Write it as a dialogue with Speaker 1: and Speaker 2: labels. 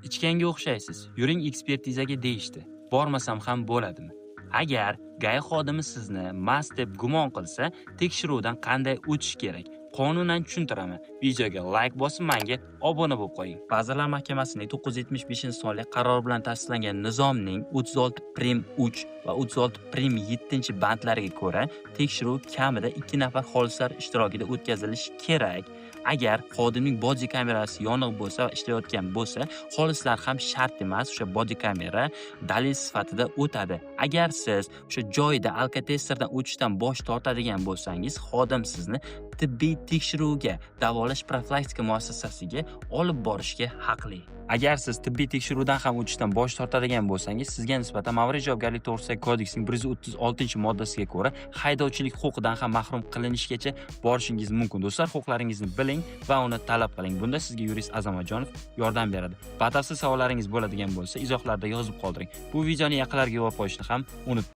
Speaker 1: Ichganga o'xshaysiz, yuring ekspertizaga, deyishdi. Bormasam ham bo'ladimi? Agar GAI xodimi sizni mast deb gumon qilsa, tekshiruvdan qanday o'tish kerak? Qonunan tushuntiraman. Videoga layk bosib, menga obuna bo'lib qo'ying. Vazirlar Mahkamasining 975-sonli qarori bilan tasdiqlangan nizomning 36 prim 3 va 36 prim 7 bandlariga ko'ra, tekshiruv kamida 2 nafar xolislar ishtirokida o'tkazilishi kerak. Agar xodimning body kamerasi yoniq bo'lsa va ishlayotgan bo'lsa, xolislar ham shart emas, o'sha body kamera dalil sifatida o'tadi. Agar siz o'sha joyida alkotesterdan o'tishdan bosh tortadigan bo'lsangiz, xodim sizni tibbiy tekshiruvga, davolash profilaktika muassasasiga olib borishga haqli. Agar siz tibbiy tekshiruvdan ham o'tishdan bosh tortadigan bo'lsangiz, sizga nisbatan Ma'muriy javobgarlik to'g'risidagi kodeksning 136-moddasiga ko'ra haydovchilik huquqidan ham mahrum qilinishgacha borishingiz mumkin. Do'stlar, huquqlaringizni biling va uni talab qiling. Bunda sizga yurist Azamatjonov yordam beradi. Batafsil savollaringiz bo'ladigan bo'lsa, izohlarda yozib qoldiring. Bu videoni yaqinlarga yuborib qo'yishni ham unutmang.